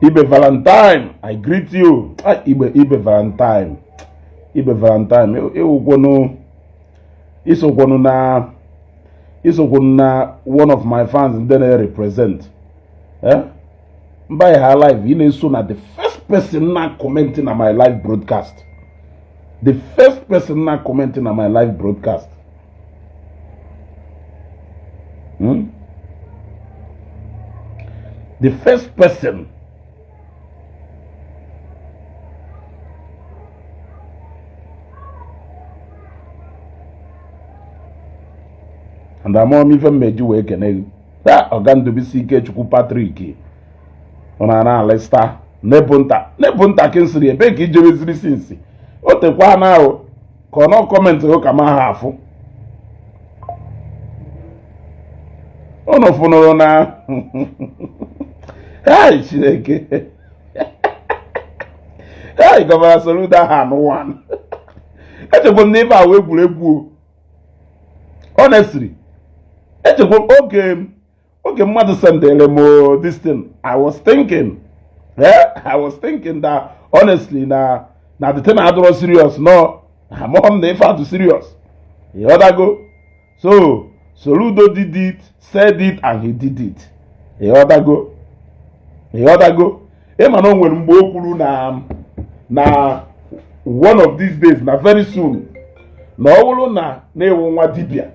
Ibe Valentine, I greet you. Ah, Ibe Valentine. Ibe Valentine, ịwụkwọnụ isokwọnụ na isokwọnụ na one of my fans ndị na-represent. Eh? Mba ha live, ị na-eso na the first person na commenting na my live broadcast. The first person na commenting na my live broadcast. The first person and amụọ m ife mmeji wee kene gị taa. Ọga Ndubisi Ikechukwu Patrick ọ na alista nebunta nebunta kinsiri ebe ka ijeweziri sinsi o tekwa na ahụ ka ọ nọ comment ka ma ha afụ unu fụnụrụ na hey Chineke hey Governor Soludo aha anụwan echekwa m na ife ahụ egwuregwu honestly echekwa oge oge mmadụ sendere m this thing. I was thinking, yeah, I was thinking that honestly na the thing adịrọ serious. No, amụghọ m na ife atụ serious, ịghọtago? So Soludo did it, said it, and he did it, ịghọtago? Ịghọtago? Ịma na o nwere mgbe o kwuru na one of these days, na very soon, na ọ bụrụ na na-ewu nwa dibịa,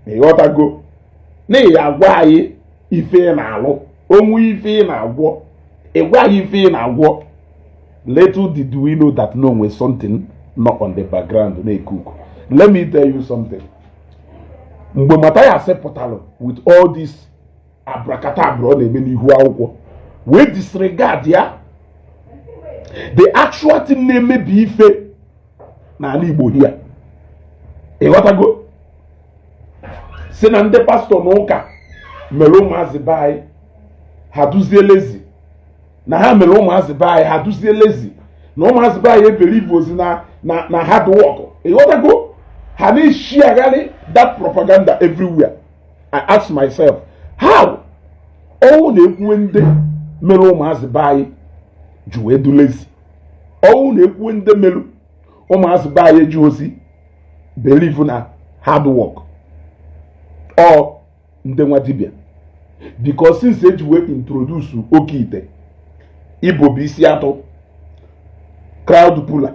ịghọtago, na ị agwa anyị ife ị na-alụ, onwe ife ị na-agwọ, ị gwa anyị ife ị na-agwọ. Little did we know that no nwere something not on the background na-ekuku. Let me tell you something. Mgbe Mathias pụtara with all this abracadabra ọ na-eme n'ihu akwụkwọ wee disregard ya the actual thing na-emebi ife n'ala Igbo here, ịghọtago, si na ndị pastọ na ụka mere ụmụazị be anyị ha duzie lazy, na ha mere ụmụazị be anyị ha duzie lazy, na ụmụazị be anyị ebelieve ozi na hard work, ịghọtago, ha na-eshiagharị that propaganda everywhere. I ask myself, how ọnwụ na-ekwuwe ndị mere ụmụazị be anyị ji wee du lazy, ọnwụ na-ekwuwe ndị mere ụmụazị be anyị eji ozi believe na hard work, ọ ndị nwa dibịa? Because since eji wee introduce oke ite, ibo bụ isi atụ, crowd puller,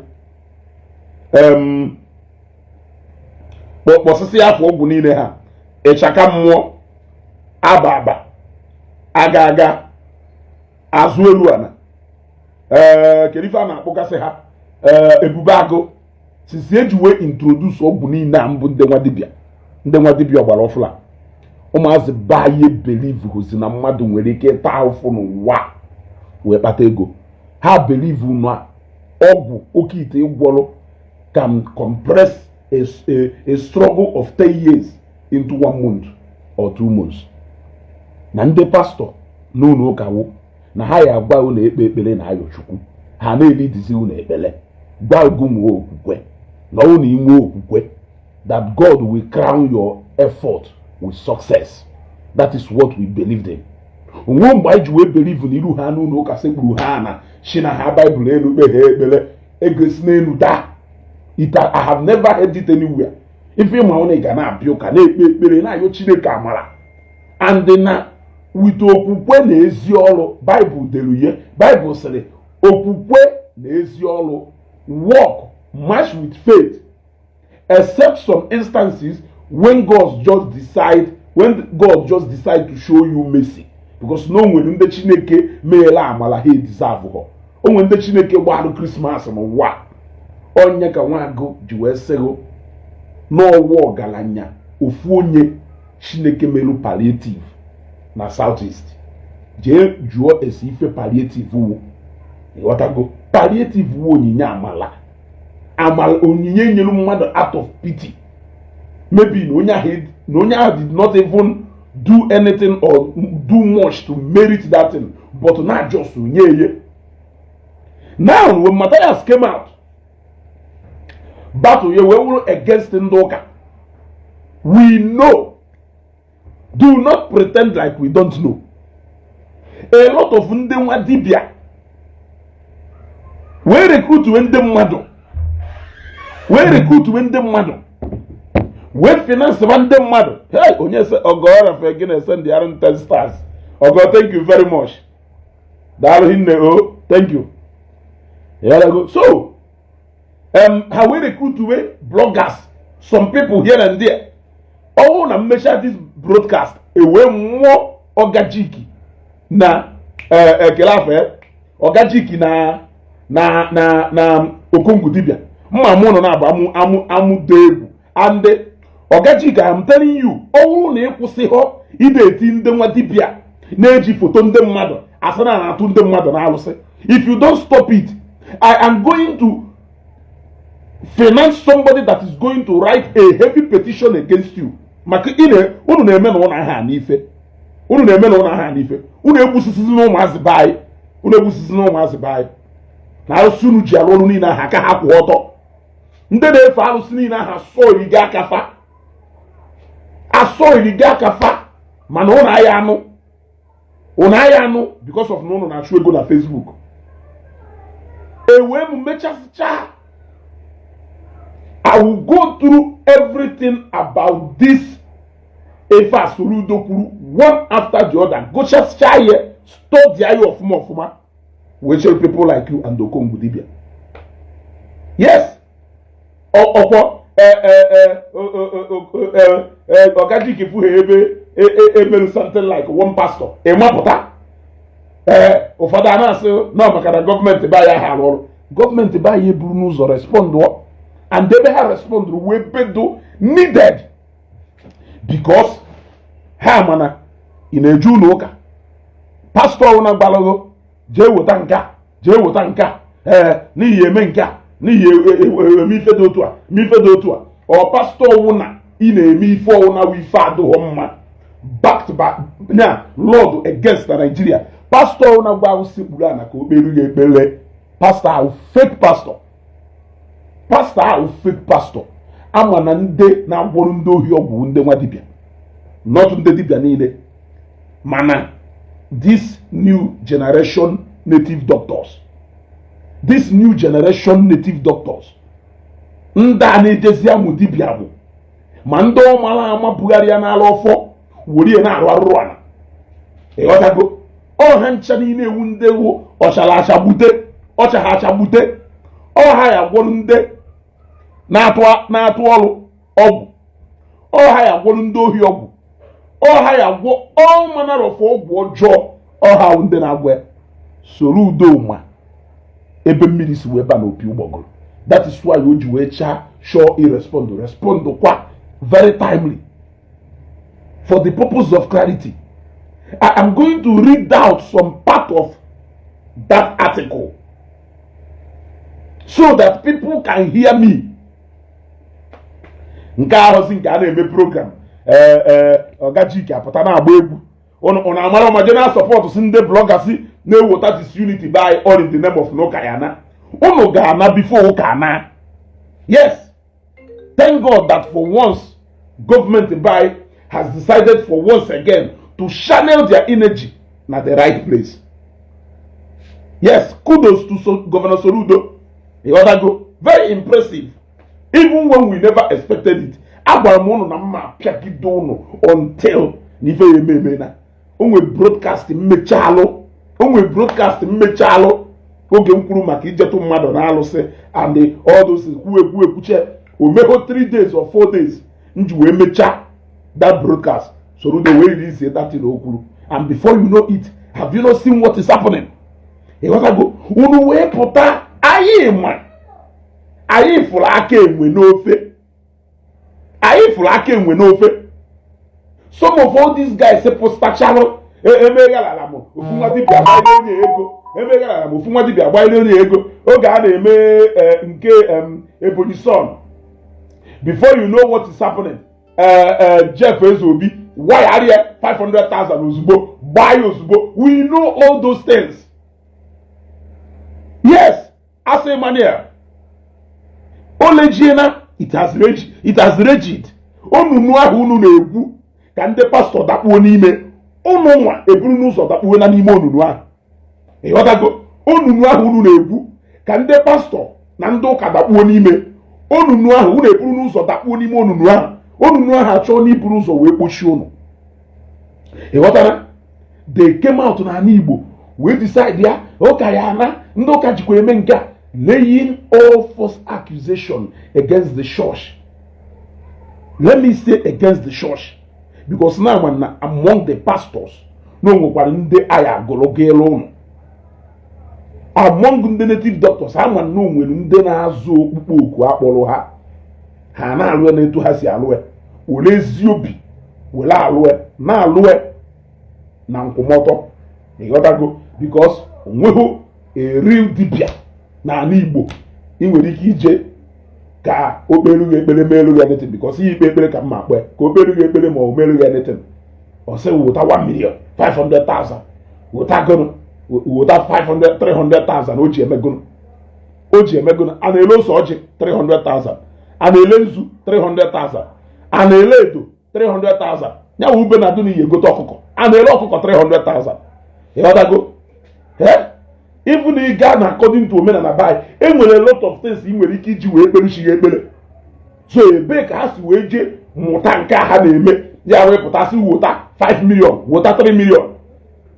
kpọsịsị afọ ọgwụ niile ha, ịchaka mmụọ, aba aba, aga aga, azụ elu ala, ee, kedu ife a na-akpọgasị ha, ee, ebube agụ, since eji wee introduce ọgwụ niile a mbụ ndị nwa dibịa, ndị nwa dibịa ọgbara ọfụla, ụmụazị be anyị believe hozi na mmadụ nwere ike ịta ahụfụ n'ụwa wee kpata ego. Ha believe na ọgwụ oke ite ịgwọrọ can compress a struggle of 10 years into 1 month or 2 months. Na ndị pastọ n'ụlọ ụka wụ na ha ya agwa unu ekpe ekpere na ayọ Chukwu, ha na-elidizi unu ekpere, gwa ugwu nwee okwukwe, na ọ na inwe okwukwe that God will crown your effort with success. That is what we believed in. Onwe mgbe anyị ji wee believe na iru ha n'ụlọ ụka sekpuru ha na shi na ha Baịbụl elu kpe ha ekpere ego si n'elu daa. It I have never heard it anywhere. Ife ịma ọ na ị ga na-abịa ụka na-ekpe ekpere na-ayọ Chineke amara and na with okwukwe na ezi ọrụ. Baịbụl dere ihe Baịbụl sịrị, okwukwe na ezi ọrụ, work match with faith, except some instances when God just decide to show you mercy, because na o nwere ndị Chineke meela amala ha deserve ha, o nwere ndị Chineke gbarụ Christmas n'ụwa. Onye ka nwaagụ ji wee sịgụ n'ọwa ọgaranya ofu onye Chineke merụ palliative na South East, jee jụọ esi ife palliative wu, ịghọtago? Palliative wu onyinye amala, amala, onyinye nyere mmadụ out of pity. Maybe na onye ahụ did not even do anything or do much to merit that thing, but na just nye ye. Now when Matthias came out, battle ye wee wụrụ against ndị ụka. We know, do not pretend like we don't know. A lot of ndị nwa dibịa Wee recruitwe ndị mmadụ, wee recruitwe ndị mmadụ, wee financeba ndị mmadụ. Hey, onye se ọgọ rafe gị na-ese ndị arụ 10 stars. Ọgọ, thank you very much. Daalụ hinne o, thank you. Yarago. So ha wee recruitwe bloggers, some people here and there. Ọwụ na mmecha this broadcast, ewee mmụọ ọgajiki na ekele afọ ọgajiki na Okongwu dibia mma mụ nọ na-agba amụ amụ amụ dị egwu. And ọgajiki, I'm telling you, ọ bụrụ na ịkwụsịghọ ị na-eti ndị nwa dibia na-eji foto ndị mmadụ asị na na-atụ ndị mmadụ na-alụsị, if you don't stop it, I am going to finance somebody that is going to write a heavy petition against you, maka ị na unu na-eme na ụlọ aha n'ife unu na-eme na ụlọ aha n'ife. Unu egbusisizi na ụmụazị be anyị, unu egbusisi na ụmụazị be anyị na arụsị unu ji arụ ọrụ niile ahụ aka ha kwụ ọtọ. Ndị na-efe arụsị niile ahụ asọ irigo aka fa, asọ irigo aka fa, mana ụnụ aya anụ, ụnụ aya anụ because of na ụnụ na-achụ ego na Facebook. Ewee m mechasịcha, I will go through everything about this ife a Soludo kwuru, one after the other, gụchasịcha ya, study ya ọfụma ọfụma, wee chere people like you and Okongwu dibia. Yes, ọkwọ ọgajiki fughe ebe emerụ something like one pastor ịmapụta. Ee, ụfọdụ a na-asị nọ maka na gọọmenti be anyị ahụ arụ ọrụ. Gọọmenti be anyị eburu n'ụzọ respondụọ, and ebe ha respondụrụ wee bedo needed, because ha mana ị na-eje ụlọ ụka, pastọ ọbụla gbalago jee weta nke a, jee weta nke a, ee, n'ihi eme nke a, n'ihi eme ife dị otu a, eme ife dị otu a. Ọ pastọ ọwụna ị na-eme ife ọwụna wụ ife adịghọ mma, backed by na law against na Nigeria. Pastọ ọwụna gwa ahụ sekpuru ana ka o kpere ya ekpere, pastọ ahụ fake pastor, pastọ ahụ fake pastor. Ama na ndị na-agwọrọ ndị ohi ọgwụ, ndị nwa dibịa, not ndị dibịa niile, mana this new generation native doctors, this new generation native doctors, ndị a na-ejezi amụ dibịa bụ ma ndị ọmara ama bugharịa n'ala ọfọ were na-arụ arụrụ ala. Ịghọtago? Ọha ncha niile ewu ndị ewu ọchara achagbute, ọcha ha achagbute, ọha ya gwọrọ ndị na-atụ ọrụ ọgwụ, ọha ya gwọrọ ndị ohi ọgwụ, ọha ya gwọ all manner of ọgwụ ọjọọ. Ọha ndị na-agwọ ya. Soludo ma ebe mmiri si wee ba n'opi ụgbọgụrụ. That is why o ji wee chaa sure irespond, respond kwa very timely. For the purpose of clarity, I am going to read out some part of that article so that people can hear me. Nke ahụzi nke a na-eme program, ee, ọgajike apụta na-agba egwu. Ụnụ amara ọma je na support si ndị bloggers na-eweta disunity by all in the name of n'ụka ya na ụnụ ga-ana before ụka ana. Yes, thank God that for once government by has decided for once again to channel their energy na the right place. Yes, kudos to Governor Soludo. Ịghọtago? Very impressive, even when we never expected it. Agwara m ụnụ na mma apịagide ụnụ until na ife ya eme eme na onwe broadcast mmechalụ, onwe broadcast mmechalụ oge m kwuru maka ijetụ mmadụ na alụsị and all those kwuo ekwu ekwuche omego 3 days or 4 days m ji wee mechaa that broadcast, Soludo wee release that thing o kwuru. And before you know it, have you not seen what is happening? Ịghọtago? Unu wee pụta, anyị ma anyị fụrụ aka enwe n'ofe, anyị fụrụ aka enwe n'ofe. Some of all these guys pụtachalụ, emegharala m ofu nwa dibịa gbanyere onye ego, emegharala m ofu nwa dibịa gbanyere onye ego oge a na-eme nke Ebonyi Son. Before you know what is happening, Jeff Ezeobi wayarịa 500,000 ozugbo, gbaa ya ozugbo. We know all those things. Yes, asị Emmanuel olejiena, it has raged, it has raged. Onunu ahụ unu na-egwu ka ndị pastọ dakpuo n'ime, unu nwa eburu n'ụzọ dakpuo na n'ime onunu ahụ. Ịghọtago? Onunu ahụ unu na-egwu Ka ndị pastọ na ndị ụka dakpuo n'ime onunu ahụ, unu eburu n'ụzọ dakpuo n'ime onunu ahụ. Onunu ahụ achọọ n'iburu ụzọ wee kpochie unu. Ị ghọtara? They came out n'ala Igbo wee decide ya ụka ya ana ndị ụka jikwa eme nke a, laying all false accusation against the church. Let me say against the church, because now na among the pastors na o nwekwara ndị aya agụrụ ụnụ, among ndị native doctors ama na o nwere ndị na-azụ okpukpe oku akpọrọ ha, ha na-alụ ya n'etu ha si alụ ya, were ezi obi were alụ ya, na-alụ ya na nkwụmọtọ. Ịghọtago? Because onweghị a real dibia n'ala Igbo ị nwere ike ije ka o kpere gị ekpere, meelu gị anything, because ihe ikpe ekpere ka mma akpe ka o kpere gị ekpere ma o meelu gị anything, ọ sị wụta 1 million 500,000, wụta gụnụ, wụta 500 300,000. O ji eme gụnụ? O ji eme gụnụ? A na-ele ose ọjị 300,000? A na-ele nzu 300,000? A na-ele edo 300,000? Ya wụ ube na adụ n'iyi egote ọkụkọ. A na-ele ọkụkọ 300,000? Ịghọtago? Even ị gaa na according to omenala bai, e nwere a lot of things ị nwere ike iji wee kpere chi ya ekpere. So ebee ka ha si wee jee mụta nke a ha na-eme ya, wee pụtasị wota 5 million, wota 3 million?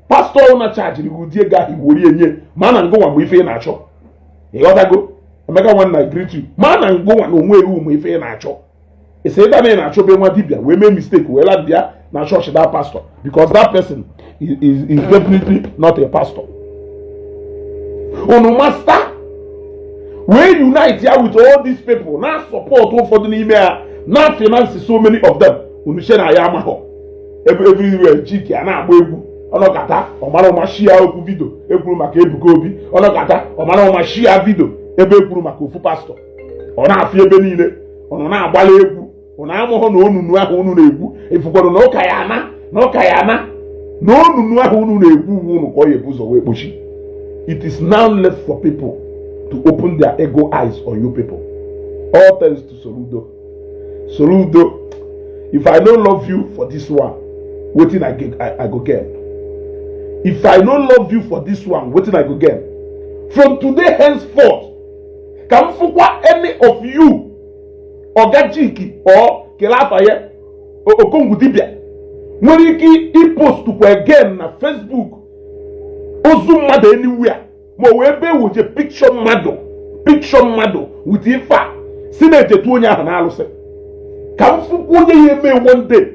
Pastọ na chajiri gị ụdị ego ahụ iwere enye ma na ngụnwa ma ife ị na-achọ. Ịghọtago? Emeka nwanna, greet you. Ma na ngụnwa na onwe ewu ma ife ị na-achọ isi ịda na ị na-achọ be nwa dibia wee mee mistake wee land ya na church that pastor, because that person is definitely not a pastor. Unu master wee unite ya with all these people na support ụfọdụ n'ime ha, na finance so many of them. Unu che na ya amaghọ ebe everywhere Chike a na-agba egwu ọnọkata ọmara ụma share okwu video ekwuru maka Ebuka Obi, ọnọkata ọmara ụma share video ebe ekwuru maka ofu pastọ, ọ na-afị ebe niile, ọ nọ na-agbala egwu. Ọ na-amụghọ na onunu ahụ unu na-egwu efukwara na ụka ya ana na ụka ya ana na onunu ahụ unu na-egwu uwe unu ka ọ ya ebu ụzọ wee kpochi. It is now left for people to open their ego eyes on you people. All thanks to Soludo. Soludo, if I no love you for this one, wetin I go get? If I no love you for this one, wetin I go get? From today henceforth, ka m fụkwa any of you, Oga Jiki or kele afa ya Okongwu dibia, nwere ike ipostukwa again na Facebook ozu mmadụ anywhere, ma o wee ebe ewoje picture mmadụ, picture mmadụ with ife a si na-ejetu onye ahụ na-alụsị, ka m fụkwa onye ya eme one day,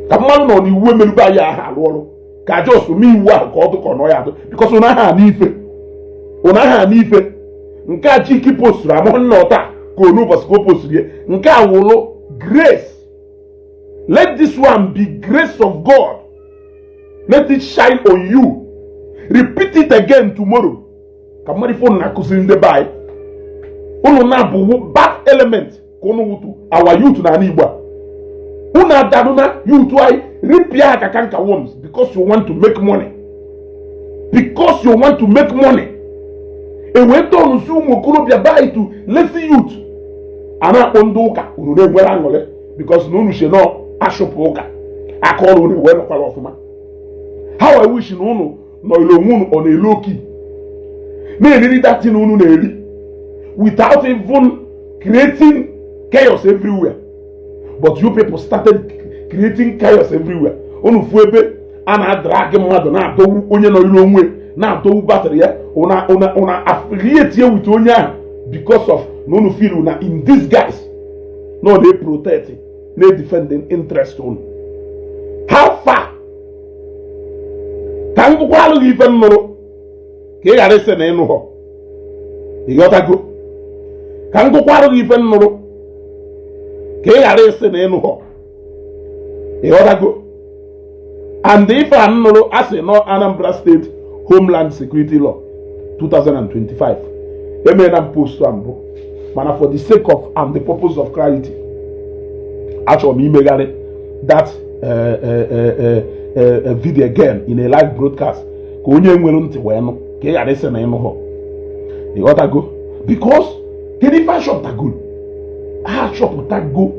ka mmadụ nọ n'iwu emerube anyị ahụ alụ ọrụ, ka jos mee iwu ahụ ka ọ dụ ka ọ nọ ya adụ, because ụna aha n'ife, ụna aha n'ife nke a Chiki posturu amụghị nna ọta ka onu ụbọchị ka o posturu ya. Nke a wụlụ grace. Let this one be grace of God. Let it shine on you. Repeat it again tomorrow, ka mmadụ ife unu na-akụziri ndị be anyị. Unu na-abụ bad element ka unu wutu our youth n'ala Igbo a. Unu adadụ na youth anyị ripịa ha ka canker worms because you want to make money, because you want to make money. E wee tọnụsi ụmụ okorobịa be anyị to lazy youth a na-akpọ ndị ụka. Unu na-enwere aṅụrị because na unu che nọ ashụpụ ụka aka ọrụ unu wee nọkwara ọfụma. How I wish na unu nọ ile onwe unu ọ na-elu oki na-eriri datin unu na-eri without even creating chaos everywhere. But you people started creating chaos everywhere. Unu fu ebe a na-adragị mmadụ, na-adọwu onye nọ ilu onwe, na-adọwu battery ya, una affiliate with onye ahụ because of na unu feel na in disguise na ọ na-protect, na-defend interest unu. How far? Ka m gụkwa alụghị ife m nụrụ ka ị ghara ịsị na ịnụ họ. Ịghọtago? Ka m gụkwa alụghị ife m nụrụ ka ị ghara ịsị na ịnụ họ. Ịghọtago? And ife a m nụrụ, a sị nọ Anambra State Homeland Security Law 2025. Emeela m post a mbụ, mana for the sake of and the purpose of clarity, achọrọ m imegharị that video again in a live broadcast ka onye nwere ntị wee nụ, ka ị ghara ịsị na ịnụ họ. Ịghọtago? Because kedu ife achọpụtago? Ha achọpụtago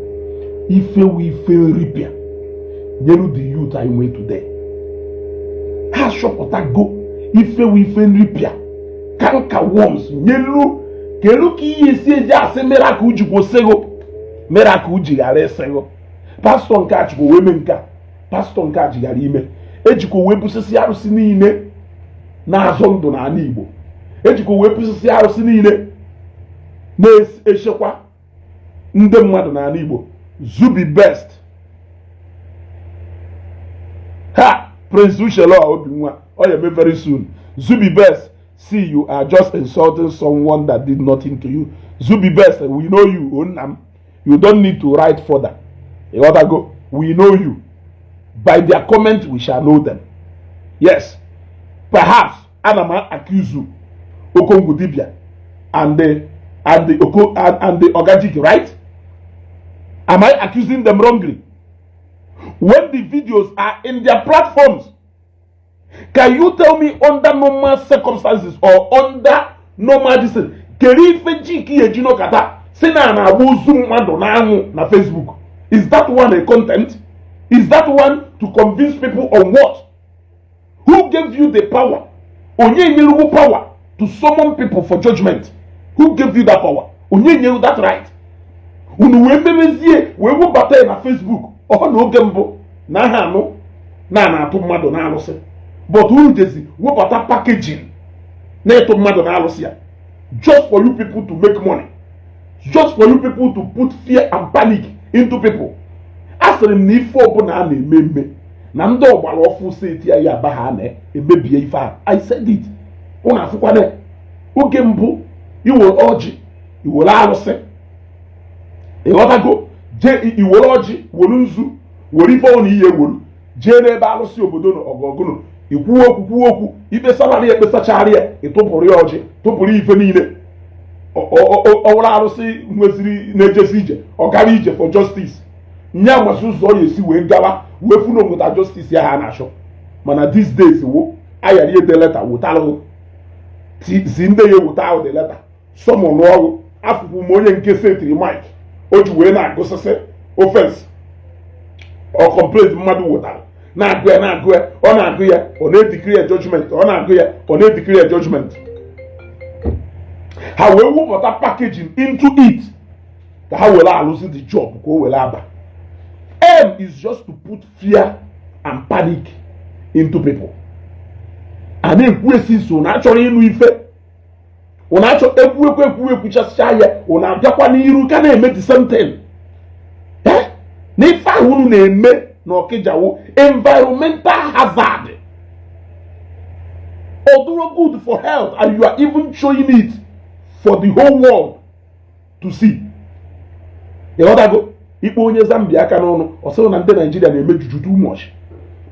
ife wu ife nripịa nyelu the youth anyị nwee today. Ha achọpụtago ife wu ife nripịa. Canker worms nyelu kelu ka ihe esi eji asị miracle ji kwụsịghụ, miracle ji ghara ịsịghụ. Pastọ nke a chịkwa wee mee nke a, pastọ nke a ji ghara ime. Ejikwa wee busisi arụsị niile na-azọ ndụ n'ala Igbo, ejikwa wee busisi arụsị niile na-echekwa ndị mmadụ n'ala Igbo. Zubi best ha, Prince Uchelo Obinwa ọ ya eme very soon. Zubi best, see, you are just insulting someone that did nothing to you. Zubi best, we know you. Onnam, you don't need to write further. Ịghọtago? We know you. By their comment we shall know them. Yes, perhaps ana m accuse Okongwu Dibia and the Oko and the Ogajik, right? Am I accusing them wrongly when the videos are in their platforms? Can you tell me, under normal circumstances or under normal this, kedu ife Jik eji nọkata si na na-agba ozu mmadụ n'anwụ na Facebook? Is that one a content? Is that one to convince people on what? Who gave you the power? Onye nyere power to summon people for judgment? Who gave you that power? Onye nyere that right? Unu wee memezie wee webata ya na Facebook. Ọ na oge mbụ na aha anụ na na-atụ mmadụ na-alụsị, but unu jezi webata packaging na-ịtụ mmadụ na-alụsị ya, just for you people to make money, just for you people to put fear and panic into people. A sịrị m na ife ọbụla a na-eme eme na ndị ọgbara ọfụ seti ya ya aba ha na-emebie ife a. I said it. Ụnụ afụkwana, oge mbụ iwere ọjị, iwere arụsị, ịghọtago, jee iwere ọjị, were nzu, were ife ọnụ ihe ewuru, jee n'ebe arụsị obodo nọ ọgọgụnụ, ikwuwe okwu, kwuwe okwu, ikpesara ya, ekpesachara ya, ịtụpụrụ ya ọjị, tụpụrụ ife niile. Ọwụrụ arụsị nweziri na-ejesi ije, ọ gara ije for justice, nye amasị ụzọ ọ ya esi wee gawa wee fụ na onweta justice ya ha na-achọ. Mana these days wo ayara ede letter wetalụ zi ndị ya eweta ahụ the letter summon ọrụ. Afụkwu m onye nke setiri mic o ji wee na-agụsịsị offense ọ complaint mmadụ wetara, na-agụ ya, na-agụ ya, ọ na-agụ ya, ọ na-edeclare ya judgment, ọ na-agụ ya, ọ na-edeclare ya judgment. Ha wee wepụta packaging into it ka ha were alụzi the job, ka o were aba. Aim is just to put fear and panic into people. A na-ekwu esi so na achọrọ ịnụ ife ụna achọ ekwu ekwu ekwu ekwuchasịcha ya, ụna abịakwa n'iru ka na-eme the same thing. Na ife ahụ unu na-eme na Ọkịjawo environmental hazard, although good for health, and you are even showing it for the whole world to see. Ịghọtago? Ikpe onye Zambia aka n'ọnụ, ọ sịrị na ndị Naijiria na-eme juju too much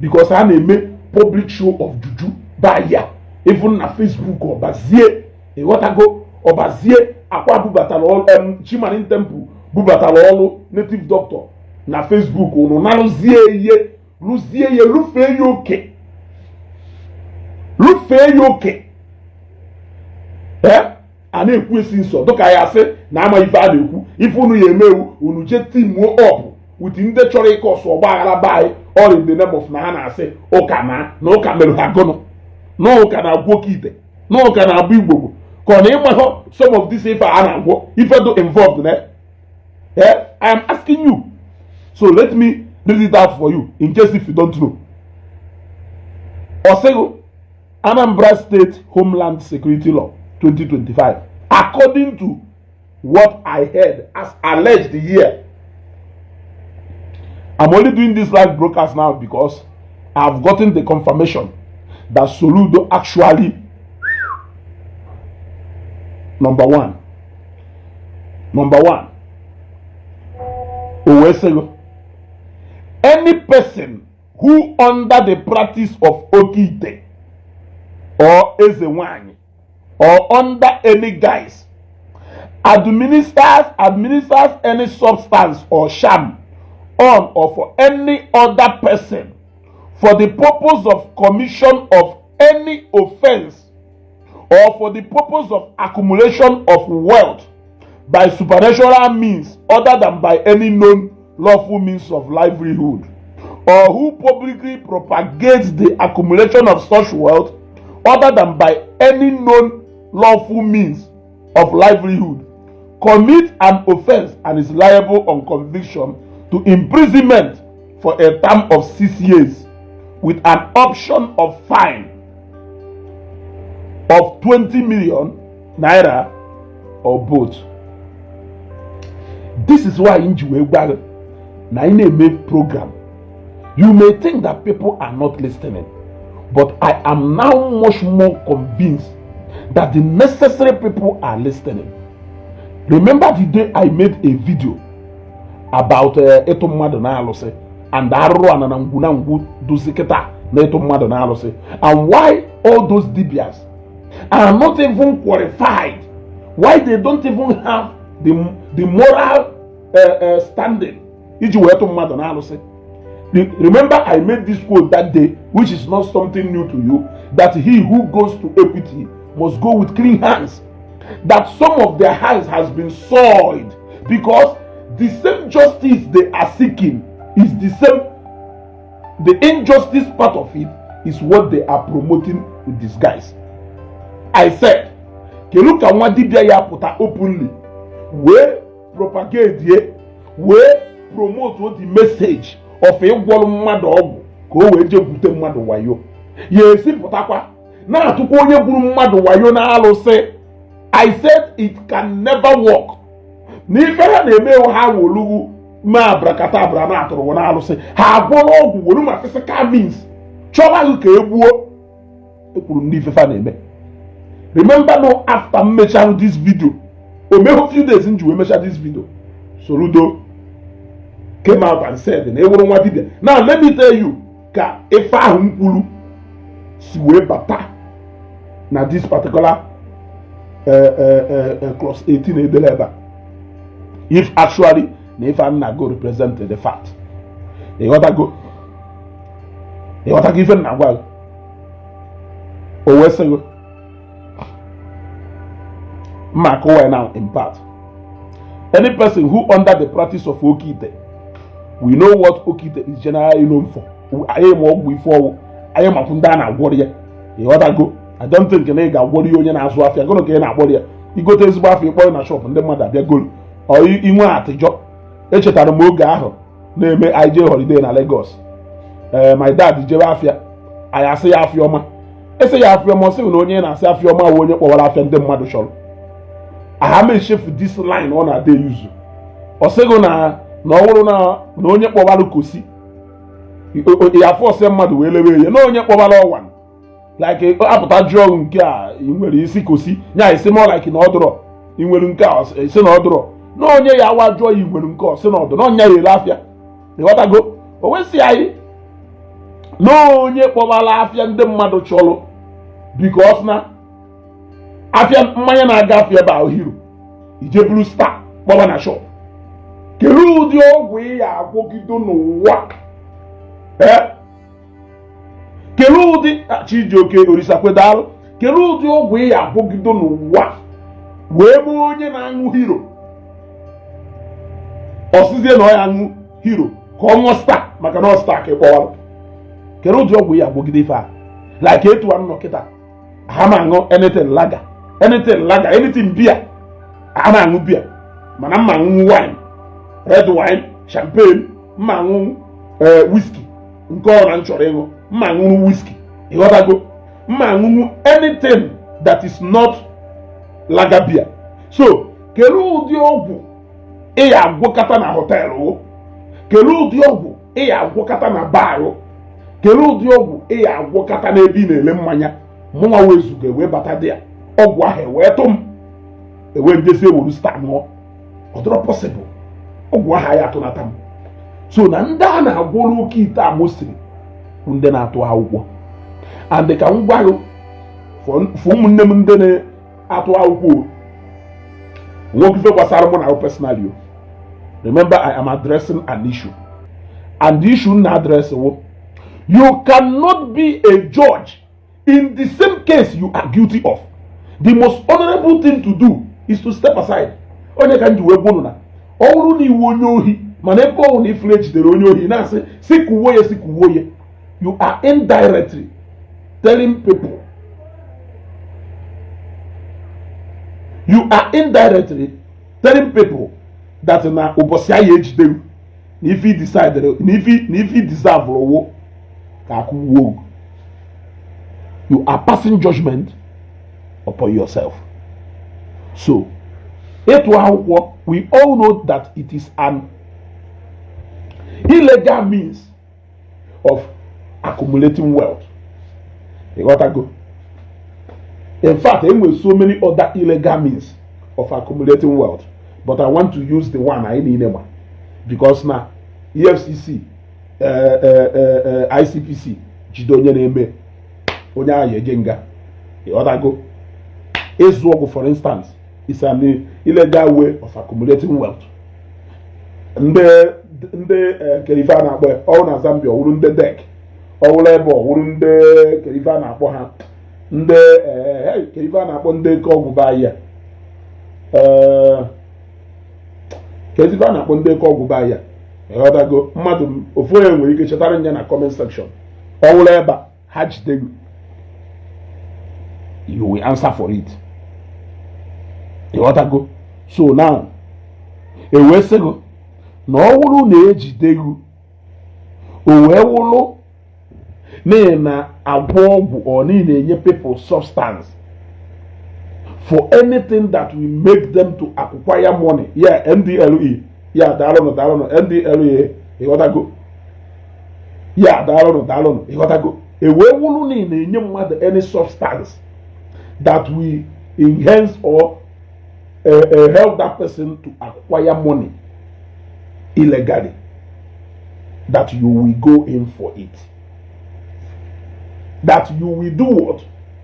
because ha na-eme public show of juju by ya, even na Facebook. Ọbazie, ịghọtago, ọbazie akwa bubatara ọlụ Chimarin Temple, bubatara ọlụ native doctor na Facebook. Unu narụzie ihe, rụzie ya, rufee ya oke, rufee ya oke. Ee, a na-ekwu esi nsọ dịka ya asị na ama ife a na-ekwu. Ife unu ya emewu, unu jee teamuo up with ndị chọrọ ịkọ ọsọ ọgba aghara be anyị, all in the name of na ha na-asị ụka na ụka mere ha gụnụ, na ụka na-agwọ oke ite, na ụka na-abụ igbogbo, ka ọ na ịmahọ some of this ife a na-agwọ, ife do involved na. Eh, I am asking you, so let me read it out for you in case if you don't know. Ọ sịghị Anambra State Homeland Security Law 2025, according to what I heard as alleged here. I'm only doing this live broadcast now because I've gotten the confirmation that Soludo actually, number one, number one, Owesego, any person who under the practice of Okite or Ezenwanyi or under any guise administers any substance or charm on or for any other person for the purpose of commission of any offense or for the purpose of accumulation of wealth by supernatural means other than by any known lawful means of livelihood, or who publicly propagates the accumulation of such wealth other than by any known lawful means of livelihood commit an offense and is liable on conviction to imprisonment for a term of 6 years with an option of fine of 20 million naira or both. This is why m ji wee gwa gị na anyị na-eme program. You may think that people are not listening, but I am now much more convinced that the necessary people are listening. Remember the day I made a video about ịtụ mmadụ na-alụsị and arụrụ ana na ngwu na ngwu dozi kịta na ịtụ mmadụ na-alụsị, and why all those dibias are not even qualified, why they don't even have the moral standing iji wee tụ mmadụ na-alụsị. Remember I made this quote that day, which is not something new to you, that he who goes to equity must go with clean hands, that some of their hands has been soiled because the same justice they are seeking is the same, the injustice part of it is what they are promoting with disguise. I said, kedu ka nwa dibịa ya pụta openly wee propagate ye, wee promote the message of ịgwọrọ mmadụ ọgwụ ka o wee jee gwute mmadụ wayo, ya esi pụtakwa na-atụkwa onye gburu mmadụ wayo na-alụsị? I said it can never work. Na ife ha na-eme, ha wolugwu ma abracadabra na-atụrụ na-alụsị, ha agwọrọ ọgwụ wolu ma physical means chọba gị ka e gbuo. Ekwuru ndị ifefa na-eme. Remember, no, after m mechara this video, o mehu few days m ji wee mecha this video, Soludo came out and said na ewuru nwa dibia. Now let me tell you ka ife ahụ m kwuru si wee bata na this particular clause 18 edere ebe a, if actually na ife a na go represent the fact. Ịghọtago? Ịghọtago ife m na-agwa gị? O wee sị gị mma akọwa now in part. Any person who under the practice of okite, we know what okite is generally known for. Anyị ma ọgwụ ife ọwụ, anyị makwu ndị a na-agwọrọ ya. Ịghọtago? I don't think na ị ga-agwọrọ ya onye na-azụ afịa gụnụ ka ị na-agwọrọ ya. Igote ezigbo afịa, ịkpọrọ na shop, ndị mmadụ abịa golu ọ inwe atịjọ. Echetara m oge ahụ na-eme anyị jee holiday na Lagos. Ee, my dad jebe afịa, anyị asị ya afịa ọma. Esi ya afịa ọma, ọ sị na onye na-asị afịa ọma wụ onye kpọwara afịa ndị mmadụ chọrọ. Aha m echefu this line ọ na-ade yuzu. Ọ sịghị na ọ bụrụ na onye kpọwara kosi ya force mmadụ wee lewe ya, na onye kpọwara ọwa like apụta jụọ nke a ị nwere isi kosi nya isi more like na ọ dụrọ ị nwere nke a isi na ọ dụrọ, na onye ya awa jụọ ya ị nwere nke ọ sị na ọdụ na ọnya ya ere afịa. Ịghọtago? O wesị anyị na onye kpọwara afịa ndị mmadụ chọrọ, because na afịa mmanya na-aga afịa ebe ahụ Hero ije buru Star kpọwa na shop. Kedu ụdị ọgwụ ị ya agwọgido n'ụwa? Ee, kedu ụdị Chijioke Orisakwedalụ, kedu ụdị ọgwụ ị ya agwọgido n'ụwa wee mee onye na-aṅụ Hero ọsịzie na ọ ya aṅụ Hero ka ọ ṅụọ Star, maka na ọ Star ka ị kpọwara? Kedu ụdị ọgwụ ị ya agwọgide ife a? Like etu a nọ kịta, ha ma aṅụ anything lager, anything lager, anything beer. A na-aṅụ beer, mana mma aṅụ wine, red wine, champagne, mma aṅụ whisky. Nke ọ na m chọrọ ịṅụ, mma aṅụrụ whisky. Ịghọtago? Mma aṅụṅụ anything that is not lager beer. So kedu ụdị ọgwụ ị ya agwọkọta na hotel? Kedu ụdị ọgwụ ị ya agwọkọta na bar? Kedu ụdị ọgwụ ị ya agwọkọta n'ebe ị na-ele mmanya? Mụnwa wezuga wee bata dị ya, ọgwụ ahụ ewee tụ m, ewee njezi ewuru Star ṅụọ. Ọ dịrọ possible. Ọgwụ ahụ ya atụnata m. So na ndị a na-agwọrọ oke ite a mosiri bụ ndị na-atụ akwụkwọ. And ka m gwa gị, fụ ụmụnne m ndị na-atụ akwụkwọ, nwoke, ife gbasara mụ na personally o. Remember, I am addressing an issue, and the issue na address wo, you cannot be a judge in the same case you are guilty of. The most honorable thing to do is to step aside. Onye ka m ji wee gwụnụ na ọ bụrụ na iwu onye ohi, mana ebe ọ na ifuru ejidere onye ohi na-asị si kuwo ya, si kuwo ya, you are indirectly telling people You are indirectly telling people that na ụbọchị anyị ejide na ife decide na ife deserve owo ka akwụgbuo. You are passing judgment upon yourself. So ịtụ akwụkwọ, we all know that it is an illegal means of accumulating wealth. Ịghọtago? In fact, there were so many other illegal means of accumulating wealth, but I want to use the one anyị niile ma, because na EFCC, ICPC jide onye na-eme, onye ahụ eje nga. Ịghọtago? Ịzụ ọgwụ, for instance, is an illegal way of accumulating wealth. Ndị kerife a na-akpọ ọwụ na Zambia, ọwụrụ ndị dek, ọwụrụ ebe ọwụrụ ndị kerife a na-akpọ ha, ndị kerife a na-akpọ ndị eke ọgwụ be ahịa, kerife a na-akpọ ndị eke ọgwụ be ahịa. Ịghọtago? Mmadụ ofu onye nwere ike chetara ya na comment section. Ọwụrụ ebe a ha jide gị, you will answer for it. Ịghọtago? So now, ewee sị gị na ọ wụrụ na ejide gị, o wee wụrụ n'ihi na agwọ ọgwụ ọ n'ihi na-enye people substance for anything that will make them to acquire money. Yeah, NDLEA. Yeah, daalụnụ, daalụnụ, NDLEA. Ịghọtago? Yeah, daalụnụ, daalụnụ. Ịghọtago? Ewee wụrụ na ị na-enye mmadụ any substance that will enhance or help that person to acquire money illegally, that you will go in for it. That you will do what?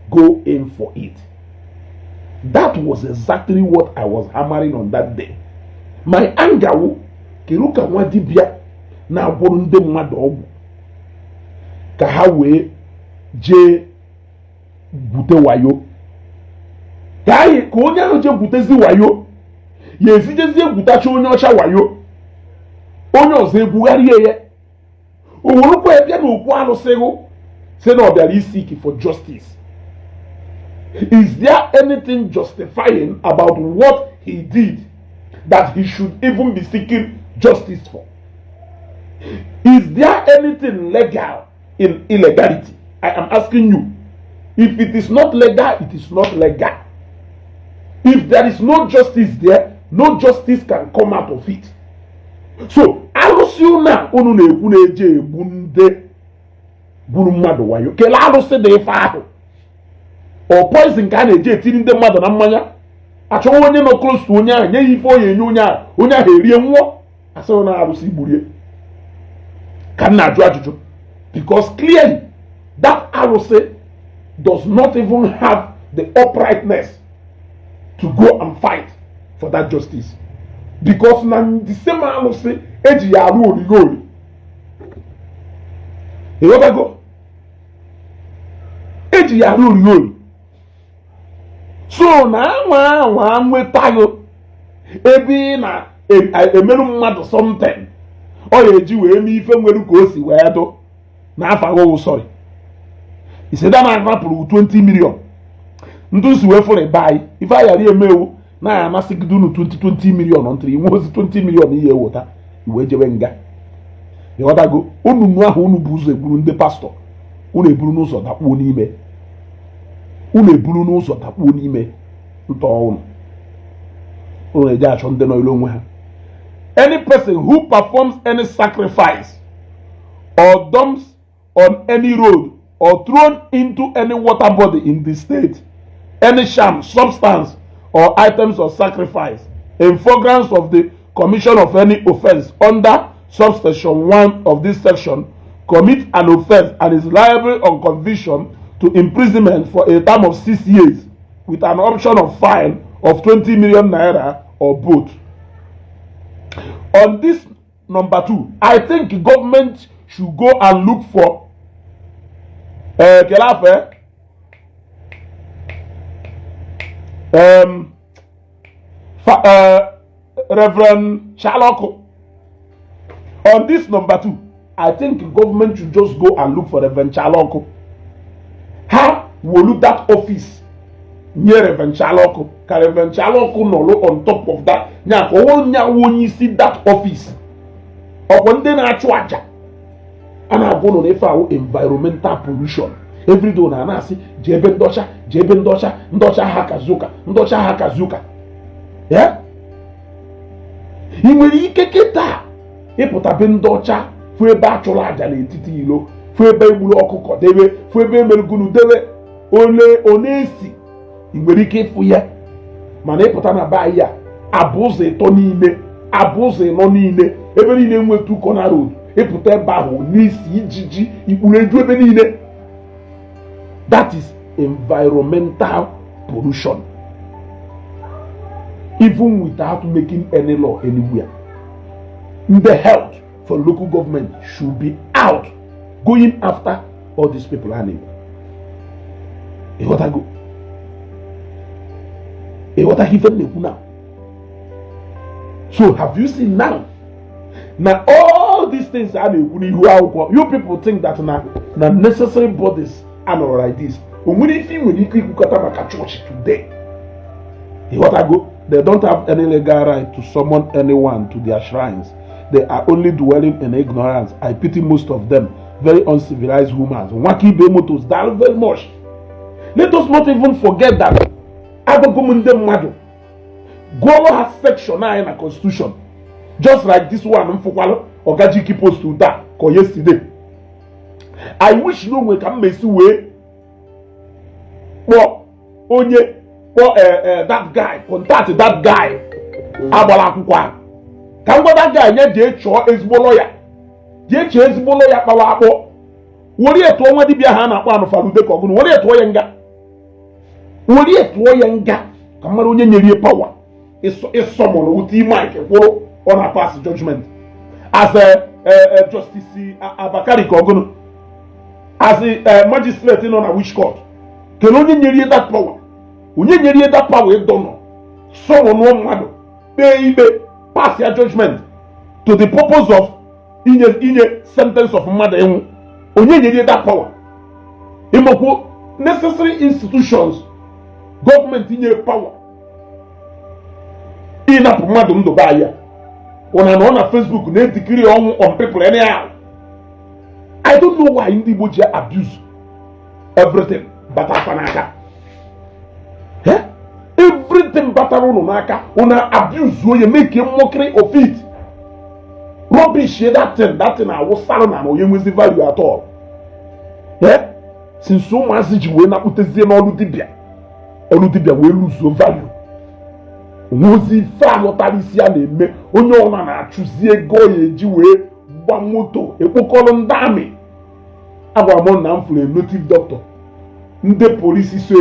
Go in for it. That was exactly what I was hammering on that day. My anger wụ, kedu ka nwa dibịa na-agwọrọ ndị mmadụ ọgwụ ka ha wee jee gwute wayo, ka anyị ka onye ahụ jee gwutezi wayo, ya ezijezie gwutacha onye ọcha wayo, onye ọzọ egwugharịa ya, o werukwa ya bịa n'okwu alụsịghụ, si na ọ bịara seek for justice? Is there anything justifying about what he did that he should even be seeking justice for? Is there anything legal in illegality? I am asking you. If it is not legal, it is not legal. If there is no justice there, no justice can come out of it. So alụsị unu a unu na-ekwu na-eje egbu ndị gburu mmadụ wayo, kelee alụsị dị ife ahụ? Ọ poison ka a na-eji etiri ndị mmadụ na mmanya, achọwa onye nọ close to onye ahụ, nye ya ife onye enye onye ahụ, onye ahụ erie nwụọ, asịrị na arụsị gburie? Ka m na-ajụ ajụjụ, because clearly that arụsị does not even have the uprightness to go and fight for that justice, because na the same arụsị eji ya arụ origori. Ịghọtago? Eji ya arụ origori. So na anwa anwa nwetaghị ebe ị na-emerụ mmadụ something ọ ya eji wee mee ife nwere ka o si wee dụ n'afọ aghọghị. Sorry, iseda na arapụrụ 20 million ndị si wee fụrụ ebe anyị ife ayara emewu na amasịgide unu 20 20 million ntịrị inwe ozi 20 million ihe eweta iwee jewe nga. Ịghọtago? Unu ahụ unu bụ ụzọ egburu ndị pastọ, unu eburu n'ụzọ dakpuo n'ime, unu eburu n'ụzọ dakpuo n'ime ntọ unu, unu eje achọ ndị nọ ilu onwe ha. Any person who performs any sacrifice or dumps on any road or thrown into any water body in the state any sham substance or items of sacrifice in furtherance of the commission of any offence under subsection 1 of this section commit an offence and is liable on conviction to imprisonment for a term of 6 years with an option of fine of 20 million naira or both. On this number two, I think government should go and look for Kelafe, Reverend Chaloko. On this number two, I think government should just go and look for Reverend Chaloko. Ha wolu that office near Reverend Chaloko. Ka Reverend Chalọkụ nọrọ on top of that nya, ka ọwụ nya onye isi that office. Ọkwa ndị na-achụ aja a na-agwa ụnụ na ife ahụ environmental pollution everyday na na-asị jee ebe ndị ọcha, jee ebe ndị ọcha, ndị ọcha ha kazi ụka, ndị ọcha ha kazi ụka ya. Ị nwere ike kịta ịpụta be ndị ọcha, fụ ebe a chụrụ aja n'etiti ilo, fụ ebe egburu ọkụkọ debe, fụ ebe emerugunu debe ole ọ na-esi. Ị nwere ike ịfụ ya, mana ịpụta na be anyị a, abụ ụzọ ịtọ niile, abụ ụzọ ịnọ niile, ebe niile nwetu corner road, ịpụta ebe ahụ n'isi ijiji ikpuru eju ebe niile. That is environmental pollution, even without making any law anywhere. The health for local government should be out going after all these people. A na-ekwu, ịghọtago? Ịghọtago ife m na-ekwu now? So have you seen now na all these things a na-ekwu n'ihu akwụkwọ, you people think that na necessary bodies anọrọ like this? O nwere ife ị nwere ike ikwukọta maka chọọchị today? Ịghọtago? They don't have any legal right to summon anyone to their shrines. They are only dwelling in ignorance. I pity most of them, very uncivilized humans. Nwaka Ibe Motors, daalụ very much. Let us not even forget that agụgụ m ndị mmadụ gụọrọ ha section anyị na constitution, just like this one m fụkwalụ Ogajiki post taa ka yesterday. I wish na onwe ka m mesi wee kpọọ onye kpọọ that guy, contact that guy agbara akwụkwọ ahụ, ka m gwa that guy nye jee chọọ ezigbo lọya, jee chọọ ezigbo lọya kpawa akpọ, were ya tụọ nwa dibịa ha a na-akpọ anụfalude ka ọgụnụ, were ya tụọ ya nga, were ya tụọ ya nga, ka mara onye nyere ya power ịsọmụrụ wute mike kwụrụ ọ na pass judgment as a Justice Abakari ka ọgụnụ, as a magistrate nọ na which court. Kedu onye nyere ya that power? Onye nyere ya that power ịdọ nọ sọmụnụọ mmadụ, kpee ikpe, pass ya judgment to the purpose of inye sentence of mmadụ ịnwụ? Onye nyere ya that power? Ịmakwu necessary institutions gọọmenti nye power ịnapụ mmadụ ndụ be anyị ụna nọ na Facebook na-etikiri ọnwụ on people anyhow. I don't know why ndị Igbo ji abuse everything bata afa n'aka. Everything batara ụnụ n'aka, ụnụ abuse onye, make a mockery of it, rubbish that thing. That thing awụsara na onye nwezi value at all. Since ụmụazị ji wee nakputezie n'ọrụ dibịa, ọrụ dibịa wee luzuo value. Onwezi ife alụtara isi a na-eme. Onye ọna na-achụzi ego ya eji wee gba moto ekpokọrọ ndị amị. Agwara m na m fụrụ a native doctor ndị polisi so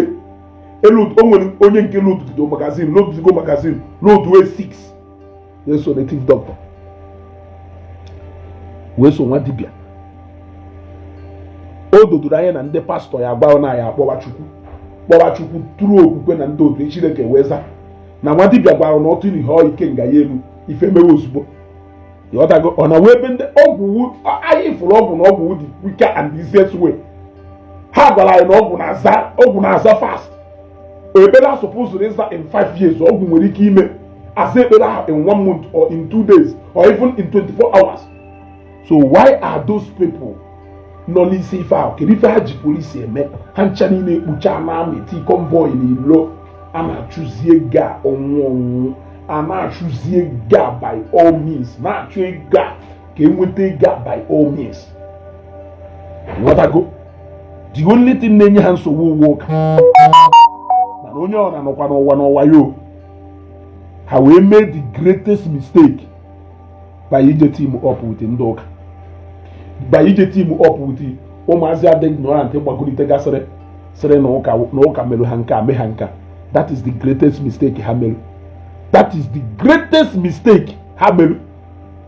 elu. O nwere onye nke lodugido magazine, lodugo magazine, loduwe 6, wee so native doctor, wee so nwa dibịa. O dodoro anya na ndị pastọ ya agba na ya akpọwa Chukwu, kpọwa Chukwu tụrụ okwukwe na ndị otu Chineke wee za na nwa dibịa gwara na ọtụ ihe ike nga ya elu ife mewe ozugbo. Ịghọtago? Ọ na wee ebe ndị ọgwụ anyị fụrụ ọgwụ na ọgwụ dị quicker and easiest way. Ha gwara anyị na ọgwụ na-aza, ọgwụ na-aza fast. Ekpere a supposed ịza in 5 years, ọgwụ nwere ike ime aza ekpere ahụ in one month or in 2 days or even in 24 hours. So why are those people nọ n'isi ife ahụ? Kedu ife ha ji polisi eme? Ha ncha niile ekpucha na amị ti convoy n'ilo a na-achụzi ego a ọnwụ ọnwụ, a na-achụzi ego a by all means, na-achụ ego a ka enweta ego a by all means. Nghọtago? The only thing na-enye ha nsogbu uwe ụka, mana onye ọ na-anọkwa n'ụwa n'ụwa ya o ha wee mee the greatest mistake by ije team up with ndị ụka, by ije team up with ụmụazị adị ignorant gbagolite gasịrị sịrị na ụka, na ụka mere ha nke a, mee ha nke a. That is the greatest mistake ha mere. That is the greatest mistake ha mere,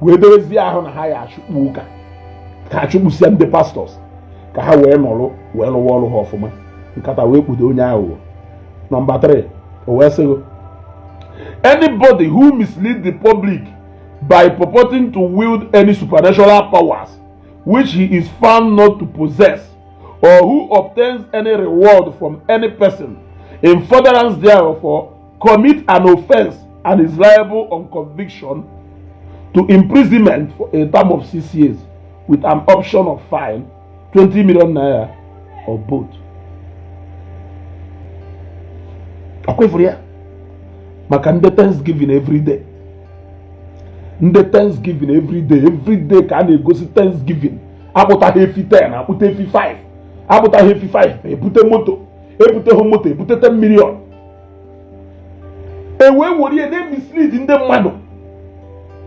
wee dozie ahụ na ha ya achụkpu ụka, ka achụkpụsịa ndị pastors, ka ha wee nọrọ wee rụwa ọrụ ha ọfụma. Nkata wee kpudo onye aghụghọ. Number 3, o wee sị, anybody who mislead the public by purporting to wield any supernatural powers which he is found not to possess, or who obtains any reward from any person in furtherance thereof. commit an offense and is liable on conviction to imprisonment for a term of 6 years with an option of fine 20 million naira or both. Ọkwefuru ya maka ndị Thanksgiving everyday, ndị Thanksgiving everyday, everyday ka a na-egosi Thanksgiving. Akpụtaghị efi 10, akpụta efi 5, akpụtaghị efi 5, ebute moto, ebuteghị moto, ebute 10 million. E wee were ya na-emislead ndị mmadụ.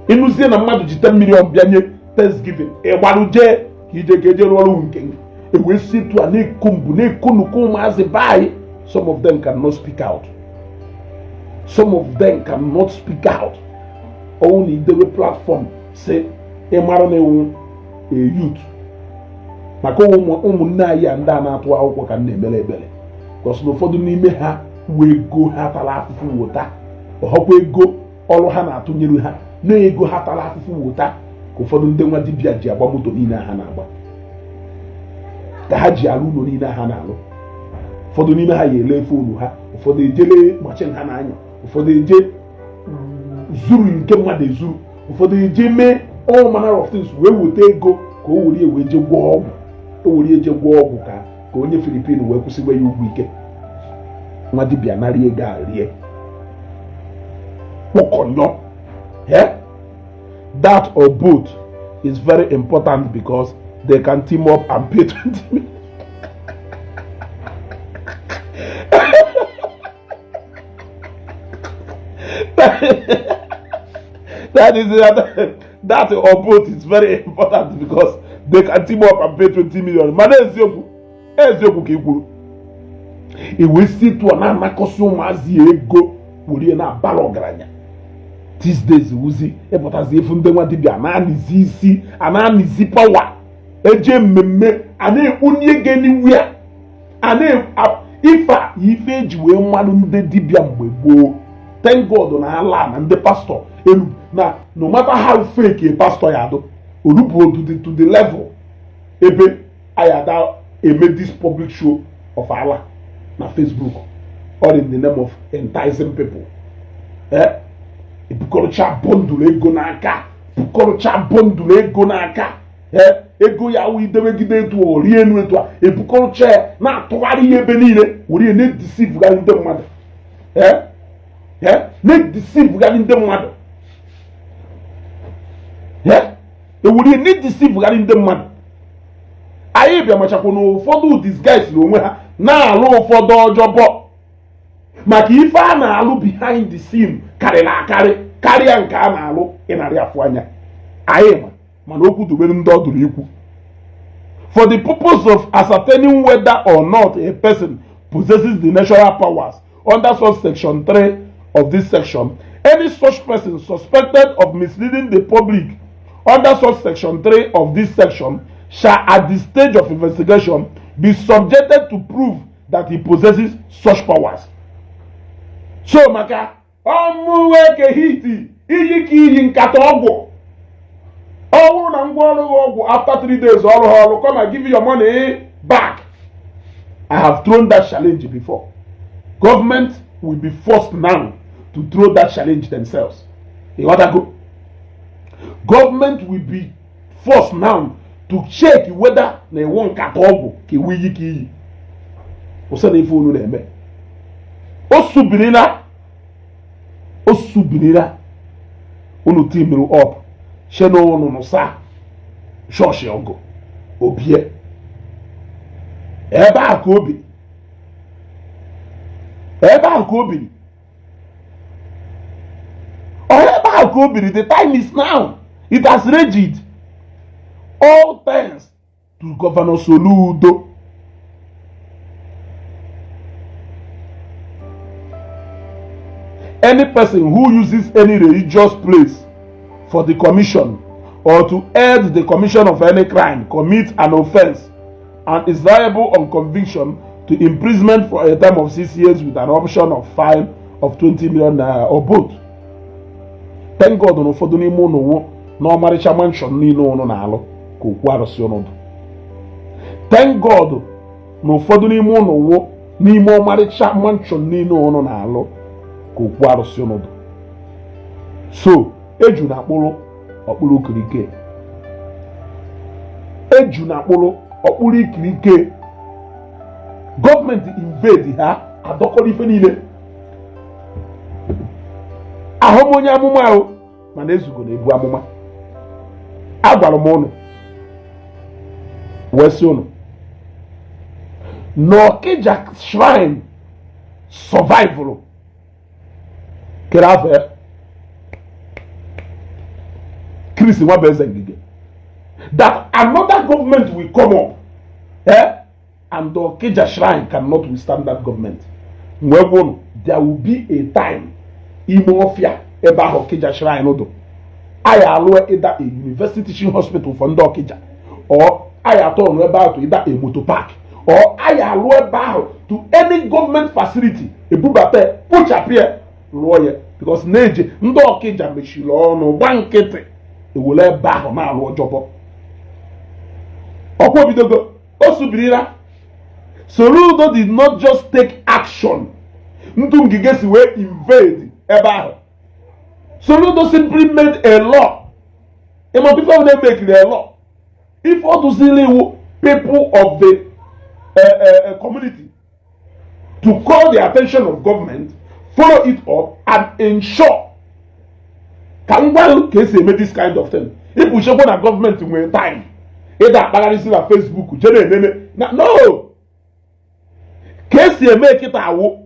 Ịnụzie na mmadụ ji 10 million bịa nye Thanksgiving, ịgbarụ jee ka ije ka eje rụọ ọrụ nke gị. E wee si etu a na-eko mbụ na-eko nnukwu ụmụazị be anyị. Some of them cannot speak out, some of them cannot speak out. Ọnwụ na idewe platform si ịmara na ewu a youth maka ụmụnne anyị a, ndị a na-atụ akwụkwọ ka m na-emere ebere, because na ụfọdụ n'ime ha wee ego ha tara afụfụ wota, ọhọkwa ego ọrụ ha na-atụnyere ha na ego ha tara afụfụ wota, ka ụfọdụ ndị nwa dibịa ji agba moto niile ha na-agba, ka ha ji alụ ụlọ niile ha na-alụ. Ụfọdụ n'ime ha ya ele phone ha, ụfọdụ ejele machine ha na-anya, ụfọdụ eje zuru nke mmadụ ezuru, ụfọdụ eje mee all manner of things wee weta ego ka o were wee je gwọọ ọgwụ, o were eje gwọọ ọgwụ ka onye Filipin wee kwụsịgwa ya ụgwọ ike. Nwa dibịa nara ego a rie kpọkọnyọ. Yeah? That or both is very important because they can team up and pay 20 million. That is that or both is very important because they can team up and pay 20 million. Mana eziokwu, eziokwu ka i kwuru. Iwe si tụọ na-anakọsị ụmụazị ego were na-abara ọgaranya these days, wuzi ịpụtazi efu ndị nwa dibịa na-anịzi isi a na-anịzi power eje mmemme a na-ekpunye ego anywhere a na ife a. Ife eji wee mmanụ ndị dibịa mgbe gboo, thank God na ala na ndị pastọ elu na no matter how fake a pastor ya adụ olubu to the level ebe anyị ada eme this public show of Allah na Facebook, all in the name of enticing people. Eh, ebukọrọcha bundle ego n'aka, bukọrọcha bundle ego n'aka. Eh, ego ya wụ idebegide etu o rie enu etu a, ebukọrọcha ya na-atụgharị ya ebe niile, were ya na-edeceivegharị ndị mmadụ. Eh, eh, na-edeceivegharị ndị mmadụ. Eh, ewere ya na-edeceivegharị ndị mmadụ. Anyị bịa machakwa na ụfọdụ disguise na onwe ha na-alụ ụfọdụ ọjọbọ maka ife a na-alụ behind the scene karịrị akarị karịa nke a na-alụ ịnarị afụ anya anyị ma. Mana okwu dobere ndị ọ dụrụ ikwu. For the purpose of ascertaining whether or not a person possesses the natural powers under subsection 3 of this section, any such person suspected of misleading the public under subsection 3 of this section shall at the stage of investigation be subjected to prove that he possesses such powers. So maka ọmụweke hiti iyi ka iyi nkata ọgwụ, ọ bụrụ na ngwa ọrụ gị ọgwụ after 3 days ọrụ ha ọrụ, come and give you your money back. I have thrown that challenge before. Government will be forced now to throw that challenge themselves. Ịghọtago? Government will be forced now to check whether na ewu nkata ọgwụ ka ewu iyi ka iyi. Kwụsị na ife unu na-eme. O subirila, o subirila. Unu teamiri up shena unu nụsa chọọchị ọgụ obie ebe a ka o biri, ebe a ka o biri, ọ ebe a ka o biri. The time is now. It has raged. All thanks to Governor Soludo. Any person who uses any religious place for the commission or to aid the commission of any crime commits an offense and is liable on conviction to imprisonment for a term of 6 years with an option of fine of 20 million naira or both. Thank God na ụfọdụ n'ime ụnụ wụ na ọmarịcha mansion niile ụnụ na-alụ ka okwu arụsị ụnụ dị. Thank God na ụfọdụ n'ime ụnụ wụ n'ime ọmarịcha mansion niile ụnụ na-alụ ka Ka okwu arụsị ụnụ dị so eju na akpụrụ ọkpụrụ okirike, eju na akpụrụ ọkpụrụ ikirike. Gọọmenti invade ha, adọkọrọ ife niile. Ahụ m onye amụma ahụ, mana ezugo na-ebu amụma. Agwara m ụnụ wee sị ụnụ na Okija shrine survival kere afọ ya Chris Nwabueze Ngige, that another government will come up, eh? And the Okija shrine cannot withstand that government. Wee gwa ụnụ, there will be a time ime ọfịa ebe ahụ Okija shrine dụ, anyị alụ either a university teaching hospital for ndị Okija, or anyị atọ ọnụ ebe ahụ to either a motor park, or anyị alụ ebe ahụ to any government facility, ebubata kpochapụ ya, lụọ ya, because na-eji ndị Okija mechiri ọnụ gba nkịtị, ewere ebe ahụ na-alụ ọjọbọ. Ọkwa obidogo o subirila. Soludo did not just take action ndụ Ngige si wee invade ebe ahụ. Soludo simply made a law. Ịma ife ọ na-emekiri a law, ife ọ dụziri iwu people of the community to call the attention of government, follow it up and ensure ka ngwa ka esi eme this kind of thing. Ịpụchekwa na gọọmenti nwere time ịda akpagharịsị na Facebook jere enene na no ka esi eme kịta awụ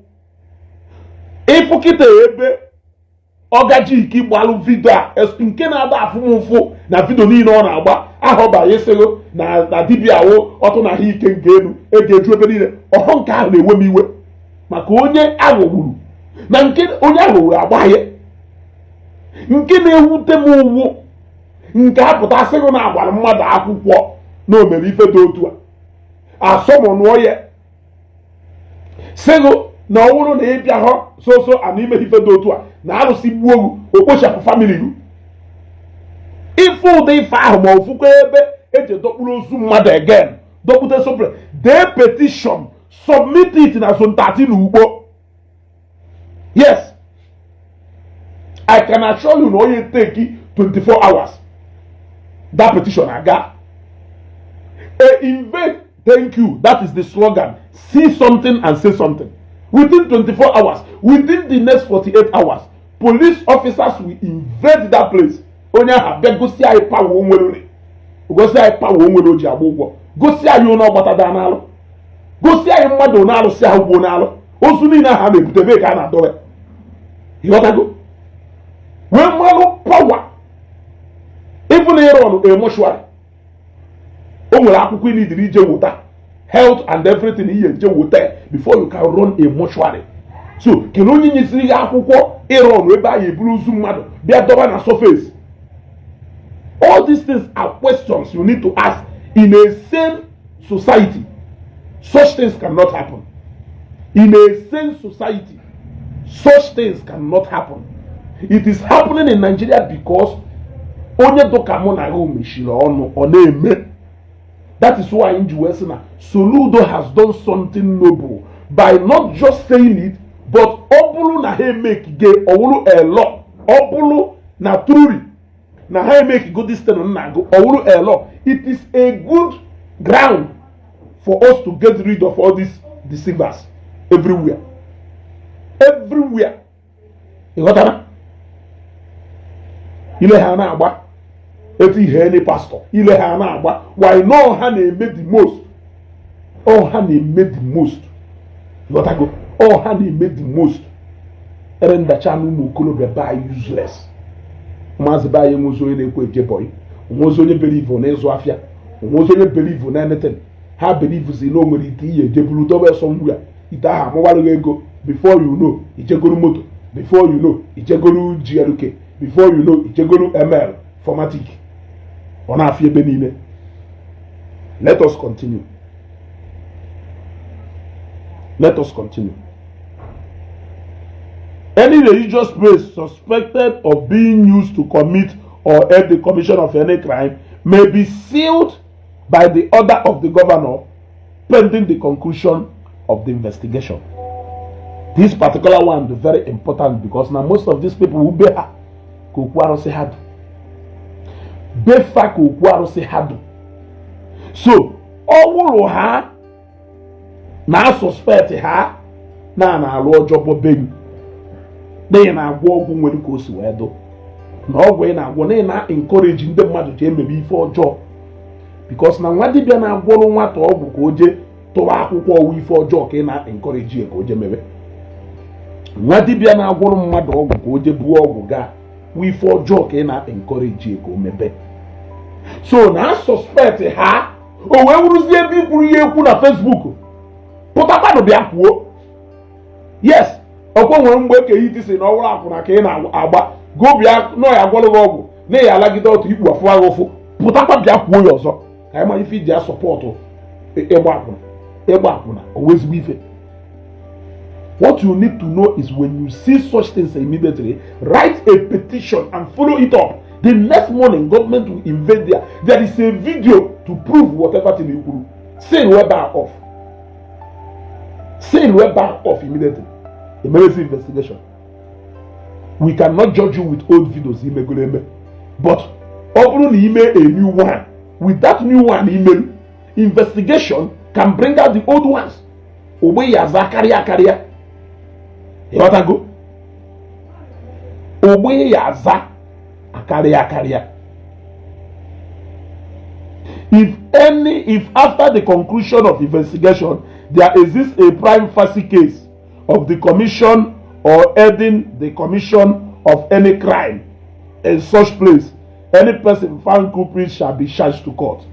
ịfụ kịta ebe ọgajiki gbalụ video a nke na-ada afụ m ụfụ na video niile ọ na-agba ahọbanye sịghị na dibịa awụ ọtụ na ahụ ike nke elu ego eju ebe niile. Ọhọ nke ahụ na-ewe m iwe maka onye aghọgburu na nke onye aghọgburu agbaghe. Nke na-ewute m ụwụ nke apụta sịghị na agbara mmadụ akwụkwọ na o mere ife dị otu a, asọmụnụọ ya, sịgụ na ọ bụrụ na ị bịahọ soso ana ime ife dị otu a na arụsị gbuo ogu okpochapụ family gị. Ife ụdị ife ahụ ma ofukwa ebe eji dọkpụrụ ozu mmadụ again, dọkpụte sopre, dee petition, submit it na zone 13 ugbo. Yes, I can assure you na onye take 24 hours, that petition aga a invade. Thank you, that is the slogan: see something and say something. Within 24 hours, within the next 48 hours, police officers will invade that place. Onye ahụ abịa gosi anyị power o nwere, gosi anyị power o nwere o ji agba ụgwọ, gosi anyị onye ọgbatada n'alụ, gosi anyị mmadụ onye arụsị ahụ gbuo n'alụ, ozu niile ahụ a na-ebute ebe ka a na-adọwe. Ịghọtago? Wee mmalụ power. Even ịrọn a mortuary, o nwere akwụkwọ ị nidiri ije wota, health and everything ihe nje wota before you can run a mortuary. So kedu onye nyesiri gị akwụkwọ ịrọn ebe a eburu ozu mmadụ bịa dọba na surface? All these things are questions you need to ask. In a sane society, such things cannot happen. In a sane society, such things cannot happen. It is happening in Nigeria because onye dụka mụ na ya mechiri ọnụ ọ na-eme. That is why m ji wee sị na Soludo has done something noble by not just saying it, but ọ bụrụ na ha emekige ọwụrụ a law, ọ bụrụ na truly na ha emekigo this thing nna agụ ọwụrụ a law, it is a good ground for us to get rid of all these deceivers everywhere, everywhere. Ị ghọtara? Ile ha na-agba etu ihe any pastor, ile ha na-agba why no ha na-eme the most, ọ ha na-eme the most. Ghọtago? Ọ ha na-eme the most. Ere ndacha na ụmụ okorobịa be anyị useless. Maazị be anyị enwezi onye na-ekwe eje boy, onwezi onye believe na ịzụ afịa, onwezi onye believe na anything. Ha believe na o nwere ite ihe ejeburu dobe somewhere, ite ahụ amụwarụghị ego. Before you know, ijegoro moto. Before you know, ijegoro GLK. Before you know, ijegoro ML 4MATIC. Ọ na-afịa ebe niile. Let us continue, let us continue. Any religious place suspected of being used to commit or aid the commission of any crime may be sealed by the order of the governor pending the conclusion of the investigation. This particular one dị very important because na most of these people, ube ha ka okwu arụsị ha dị, befa ka okwu arụsị ha dị. So ọ wụrụ ha na suspect ha na na-alụ ọjọọ bụ beghị n'ihi na-agwọ ọgwụ nwere ka o si wee dụ na ọgwụ ị na-agwọ na ị na-encourage ndị mmadụ ji emebe ife ọjọọ, because na nwa dibịa na-agwọrụ nwata ọgwụ ka o jee tụwa akwụkwọ ọwụ ife ọjọọ ka ị na-encourage ya ka o jee mebe. Nwa dibịa na-agwọrụ mmadụ ọgwụ ka o jee buo ọgwụ gaa wụ ife ọjọọ ka ị na-encourage ya ka o mebe. So na suspect ha, o wee wụrụzie ebe ikwuru ya ekwu na Facebook, pụtakwanụ bịa kwuo. Yes, ọkwa nwere mgbe ka iti si na ọwụrụ akwụna ka ị na-agba go bịa nọ ya agwọrọ gị ọgwụ na ya alagide ọtụ ikpu afụ agha ụfụ. Pụtakwa bịa kwuo ya ọzọ ka anyị mara ife iji a-support ịgba akwụna. Ịgba akwụna o ezigbo ife? What you need to know is, when you see such things, immediately write a petition and follow it up. The next morning, government will invade there. There is a video to prove whatever thing you kwuru. Scene wey back off, scene wey back off immediately. Emergency investigation. We cannot judge you with old videos imegoro eme, but ọ bụrụ na ime a new one, with that new one imelu, investigation can bring out the old ones. Ogbe ya aza karịa karịa, ịghọtago? Ogbe ya aza akarịa akarịa. If after the conclusion of investigation there exists a prima facie case of the commission or aiding the commission of any crime in such place, any person found culprit shall be charged to court.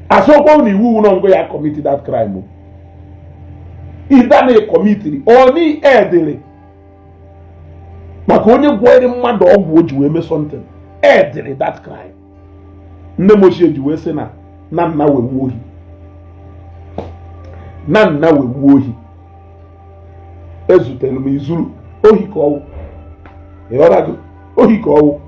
Asọkwa na iwu nọ ngo ya commit that crime o, either na commitiri or na edere maka onye gwọrọ mmadụ ọgwụ o ji wee mee something, edere that crime. Nne m ochie ji wee sị na na nna wee wuo ohi, na nna wee wuo ohi. Ezutere m izuru ohi ka ọwụ, ịghọtago? Ohi ka ọwụ.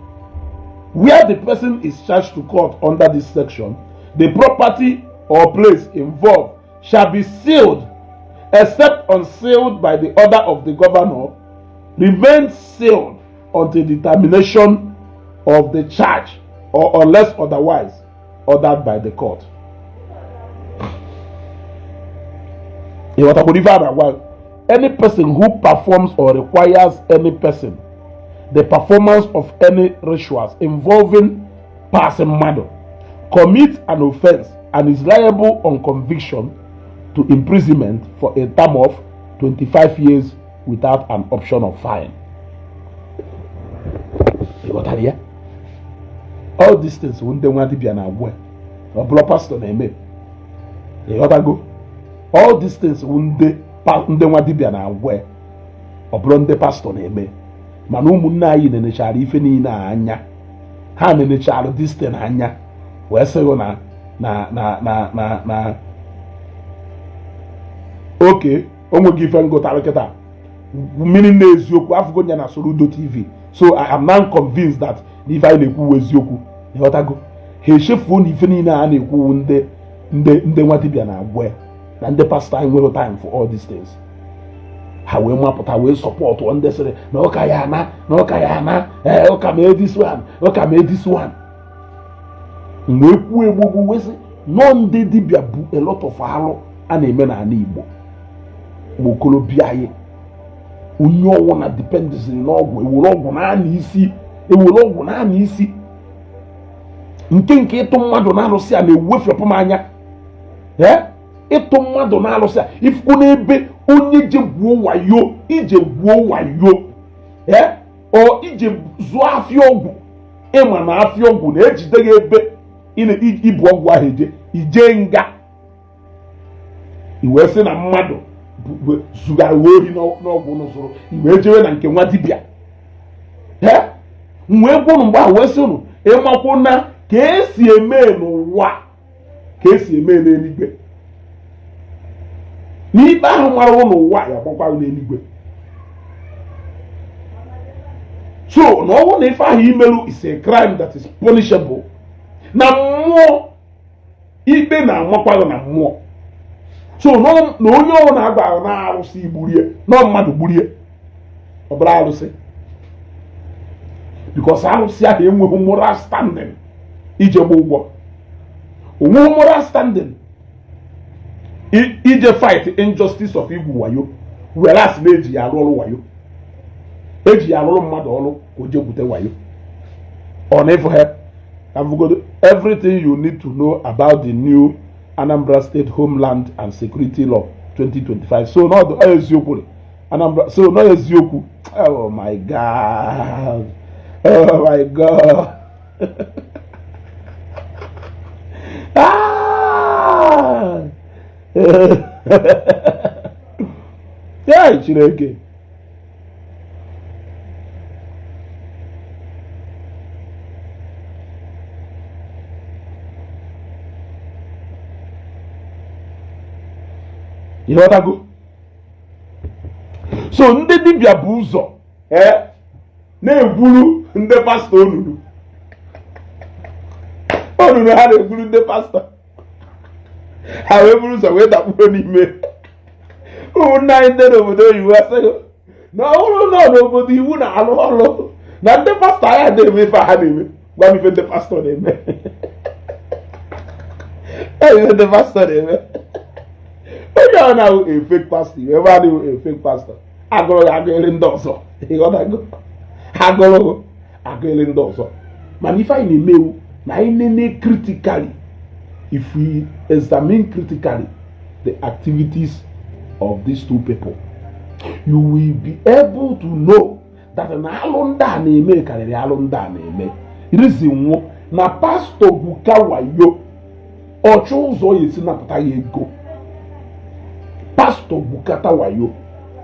Where the person is charged to court under this section, the property or place involved shall be sealed, except unsealed by the order of the governor, remain sealed until the termination of the charge or unless otherwise ordered by the court. Ịghọtakwara ife a na-agwa gị? Any person who performs or requires any person the performance of any rituals involving passing mmadụ commit an offense and is liable on conviction to imprisonment for a term of 25 years without an option of fine. Ịghọtara ya? All these things bụ ndị nwa dibịa na-agwa ya. Ọ bụla pastọ na-eme, ịghọtago? All these things bụ ndị nwa dibịa na-agwa ya, ọ bụrụ ndị pastọ na-eme. Mana ụmụnne anyị nenechara ife niile a anya, ha nenechara this thing anya wee sịghị na oke o nweghị ife ngụtara kịta mmiri na eziokwu afụgo ya na Soludo TV. So I am now convinced that na ife anyị na-ekwu bụ eziokwu, ịghọtago? Ha echefuo na ife niile a na-ekwu ndị nwa dibịa na-agwa ya na ndị pastọ anyị nwere time for all these things. Ha wee mapụta wee support ndị sịrị na ụka ya ana, na ụka ya ana, ee, ụka mee this one, ụka mee this one. Mgbe ekwu egbugbu wee sị nọ ndị dibịa bụ a lot of alụ a na-eme n'ala Igbo. Ma okolobịa anyị, onye ọnwụ na dependiziri n'ọgwụ, ewere ọgwụ na-ana isi, ewere ọgwụ na-ana isi nke ịtụ mmadụ na-alụsị a na-ewefepụ m anya. Ee, ịtụ mmadụ na-alụsị a ifukwu n'ebe onye je gwuo wayo, ije gwuo wayo, ee, ọ ije zụọ afịa ọgwụ, ịma na afịa ọgwụ na-ejide gị ebe ibu ọgwụ ahụ eje ije nga, i wee sị na mmadụ zugara ohi n'ọgwụ n'ụzụrụ, i wee jewe na nke nwa dibịa. Ee, m wee gwa unu mgbe ahụ wee sị unu ịmakwu na ka esi eme n'ụwa ka esi eme n'eluigwe, n'ikpe ahụ mara n'ụwa ya gbakwa n'eluigwe. So na ọ bụrụ na ife ahụ imerụ is a crime that is punishable na mmụọ, ikpe na-amakwaghị na mmụọ. So na onye ọ na-agba na arụsị gburie, na mmadụ gburie, ọ bụrụ arụsị, because arụsị ahụ enweghị moral standing ije gba ụgwọ, onweghị moral standing ije fight injustice of igwu wayo, whereas na-eji ya arụ ọrụ wayo, eji ya arụrụ mmadụ ọrụ ka o jee gwute wayo. Ọ na-efu ha. Everything you need to know about the new Anambra State Homeland and Security Law 2025. So no eziokwu Anambra, so no eziokwu. Oh my God, oh my God. Ah! Yeah, Chineke. Ịghọtago? So ndị dibịa bụ ụzọ na-egwuru ndị pastọ onunu onunu, ha na-egwuru ndị pastọ, ha wee buru ụzọ wee dakpuo n'ime. Ụmụnne anyị ndị n'obodo oyibo asịghị na ọ bụrụ nọ n'obodo iwu na-alụ ọrụ na ndị pastọ agha na-eme ife ha na-eme. Gwa m ife ndị pastọ na-eme. Ife ndị pastọ na-eme, onye ọ na-ahụ a fake pastor, ebe a na-ahụ a fake pastor, agụrụ ya agụịrị ndị ọzọ. Ịghọtago? Agụrụ agụịrị ndị ọzọ. Mana ife anyị na-emewu na anyị nene critically, if we examine critically the activities of these two people, you will be able to know that na alụ ndị a na-eme karịrị alụ ndị a na-eme. Reason nwụ na pastọ gwuka wayo, ọchụ ụzọ ya esi napụta ya ego. Pastọ gwukata wayo,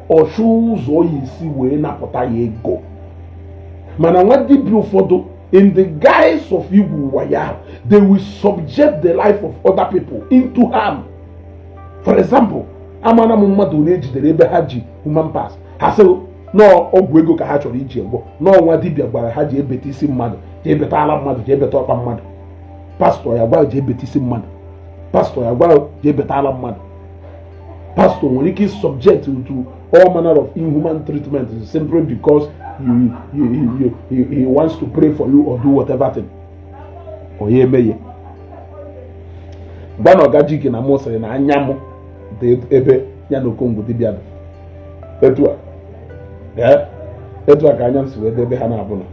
ọchụ ụzọ ya esi wee napụta ya ego. Mana nwa dibịa ụfọdụ, in the guise of igwu wayo ahụ, they will subject the life of other people into harm. For example, amana m mmadụ na ejidere ebe ha ji human pass, ha sị n'ọgwụ ego ka ha chọrọ iji egbo, n'ọnwa dibịa gwara ha ji ebeta isi mmadụ, ji ebeta ala mmadụ, ji ebeta ọkpa mmadụ. Pastọ ya gwa ji ebeta isi mmadụ, pastọ ya gwa ji ebeta ala mmadụ. Pastọ nwere ike subject to all manner of inhuman treatment simply because he wants to pray for you or do whatever thing. Onye emeghe gwa na ọga Jike na mụ sịrị na anya mụ dị ebe ya na Okongwu dibịa dị. Etu a, etu a ka anya m si wee debe ha na-abụna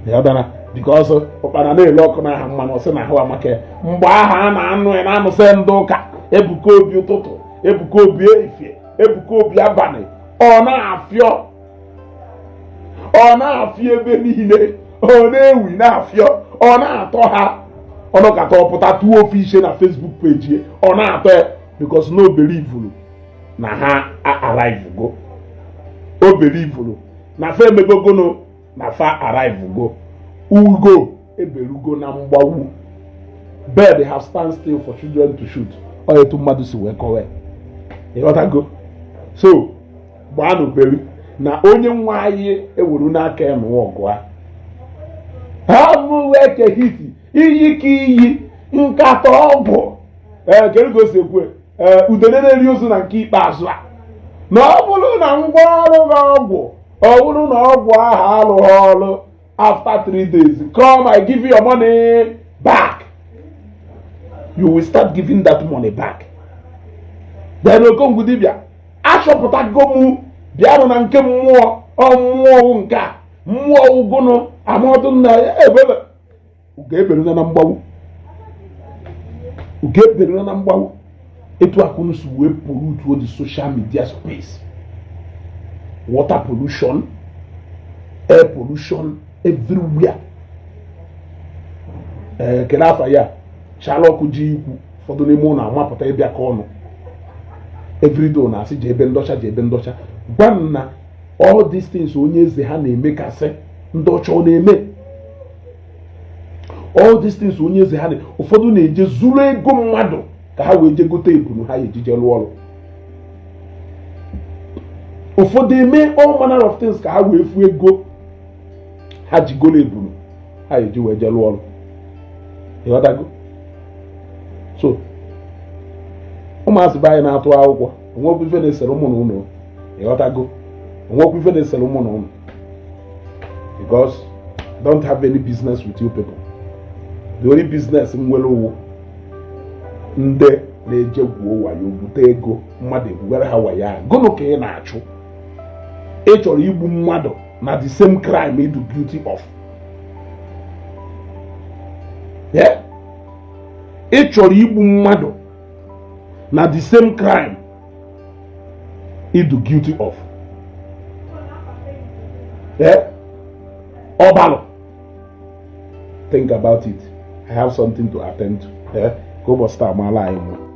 ya dara, because ụkpana na-ele ọkụ n'aha mmanụ, ọsị na ahụ amaka ya. Mgbe ahụ a na-anụ ya na-anụsị ndị ụka Ebuka Obi ụtụtụ, Ebuka Obi efie, Ebuka Obi abalị, ọ na-afịọ, ọ na-afịọ ebe niile, ọ na-ewi na-afịọ, ọ na-atọ ha ọnụkata ọpụta tụọ ofe iche na Facebook page, ọ na-atọ ya, because no believe na ha arrive go, o believe na fa emegogono na fa arrive go. Ugo eberugo na mgbawu, bird have stand still for children to shoot. Ọ etu mmadụ si wee kọwa, ịghọtago? So gbaanụ belu na onye nwe anyị eweru n'aka ya nụọ ọgụ a ha mụwe kehiti iyi ka iyi nkata ọgwụ. Ee, kedu ka o si ekwe? Ee, udene na-eri ozu na nke ikpeazụ a, na ọ bụrụ na ngwa ọrụ gị ọgwụ, ọ bụrụ na ọgwụ ahụ alụghị ọrụ after 3 days, come, I give you your money back. You will start giving that money back. Then Okongwu dibịa achọpụtago m bịanụ na nke mmụọ, ọ mmụọ nke a mmụọ ugunu amọdụ nna ebebe ugo eberuna na mgbawu, ugo eberuna na mgbawu. Etu akụnụ si wee pollute the social media space, water pollution, air pollution everywhere. Ee, kedu afa ya chala ọkụ ji ikwu ụfọdụ n'ime ụlọ amapụta ịbịa ka ọnụ everyday na-asị ji ebe ndọcha, ji ebe ndọcha. Gwa m na all these things onye eze ha na-emekasị, ndị ọcha ọ na-eme all these things onye eze ha na ụfọdụ na-eje zuru ego mmadụ ka ha wee je gote ebunu ha ejije lụọ ọrụ. Ụfọdụ eme all manner of things ka ha wee fuo ego ha ji golo ebunu ha eji wee je lụọ ọrụ. Ịghọtago? So Ụmụazị be anyị na-atụ akwụkwọ, onwekwa ife na-esere ụmụ na ụnụ. Ịghọtago? Onwekwa ife na-esere ụmụ na ụnụ, because I don't have any business with you people. The only business m nwere owu ndị na-eje gwuo wayo, bute ego mmadụ, egwugara ha wayo ahụ. Gụnụ ka ị na-achụ? Ị chọrọ igbu mmadụ na the same crime ị guilty of. Yeah? Ị chọrọ igbu mmadụ na the same crime ị guilty of. Yeah? Ọbalụ, think about it. I have something to attend to. Yeah? Ka ụbọchị taa maala anyị mma.